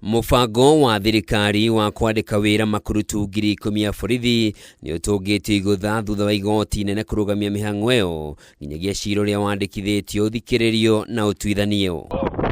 Mũbango wa thirikari wa kwandĩka wĩra makurutu 10,000 a borithi nĩ ũtũngĩtio igũtha thutha wa igoti inene kũrũgamia mĩhang'o ĩyo nginyagia cira ũrĩa wandĩkithĩtio ũthikĩrĩrio na ũtuithanio.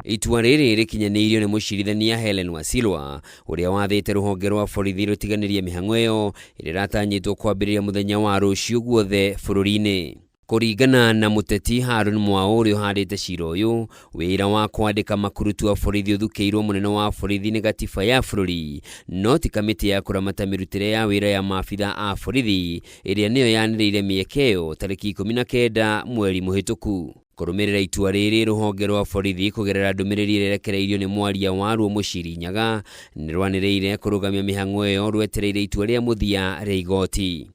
Itua rĩrĩ rĩkinyanĩirio nĩ mũcirithania Helen Wasilwa ũrĩa wathĩte rũhonge rwa borithi rũtiganĩrie mĩhang'o ĩyo ĩrĩa ĩratanyĩtwo kwambĩrĩria mũthenya wa rũciũ guothe bũrũri-inĩ. Kũringana na mũteti Harun Mwau ũrĩa ũhandĩte cira ũyũ, wĩra wa kwandĩka makurutu a borithi ũthukĩirwo mũnene wa borithi nĩ gatiba ya bũrũri, no ti kamĩtĩ ya kũramata mĩrutĩre ya wĩra ya maabitha a borithi ĩrĩa nĩyo yanĩrĩire mĩeke ĩyo tarĩki 19 mweri mũhĩtũku. Kũrũmĩrĩra itua rĩrĩ, rũhonge rwa borithi kũgerera ndũmĩrĩri ĩrĩa ĩrekereirio nĩ mwaria waruo Mũciri Nyaga nĩ rwanĩrĩire kũrũgamia mĩhang'o ĩyo rwetereire itua rĩa mũthia rĩa igoti.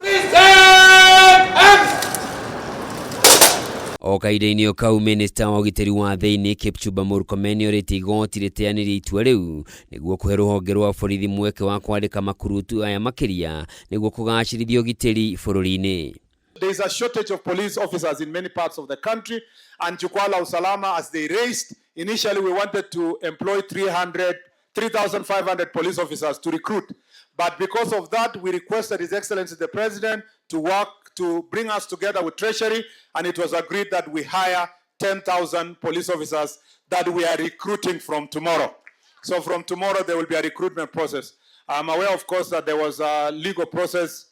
O kahinda-inĩ o kau, minista wa ũgitĩri wa thĩinĩ Kipchumba Murkomen nĩorĩtie igoti rĩteanĩrie itua rĩu nĩguo kũhe rũhonge rwa borithi mweke wa kwandĩka makurutu aya makĩria nĩguo kũgacĩrithia ũgitĩri bũrũri-inĩ. There is a shortage of police officers in many parts of the country, and Jukwaa la Usalama, as they raised, initially we wanted to employ 3,500 police officers to recruit. But because of that, we requested His Excellency the President to work to bring us together with Treasury, and it was agreed that we hire 10,000 police officers that we are recruiting from tomorrow. So from tomorrow, there will be a recruitment process. I'm aware, of course, that there was a legal process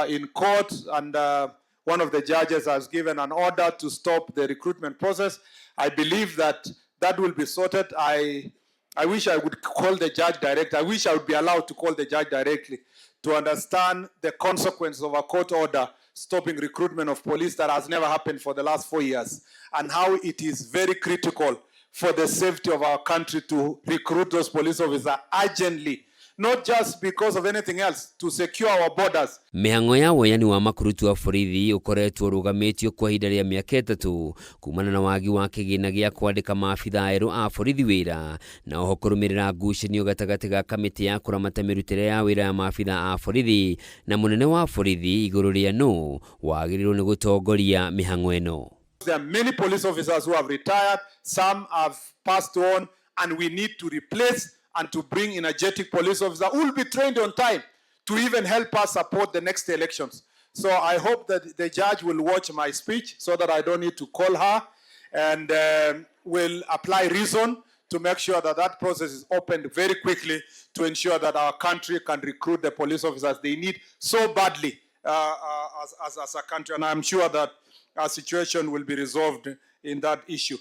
in court, and one of the judges has given an order to stop the recruitment process. I believe that that will be sorted. I wish I would call the judge directly. I wish I would be allowed to call the judge directly to understand the consequences of a court order stopping recruitment of police that has never happened for the last 4 years, and how it is very critical for the safety of our country to recruit those police officers urgently, not just because of anything else, to secure our borders. Mĩhang'o ya woyani wa makurutu a borithi ũkoretwo ũrũgamĩtio kwa ihinda rĩa mĩaka 3 kumana na wagi wa kĩgĩna gĩa kwandĩka maabitha erũ a borithi wĩra, na oho kũrũmĩrĩra ngucanio gatagatĩ ga kamĩtĩ ya kũramata mĩrutĩre ya wĩra ya maabitha a borithi na mũnene wa borithi igũrũ rĩa nũ wagĩrĩirwo nĩ gũtongoria mĩhang'o ĩno. There are many police officers who have retired, some have passed on, and we need to replace and to bring energetic police officers who will be trained on time to even help us support the next elections. So I hope that the judge will watch my speech so that I don't need to call her, and will apply reason to make sure that that process is opened very quickly to ensure that our country can recruit the police officers they need so badly as a country. And I'm sure that our situation will be resolved in that issue.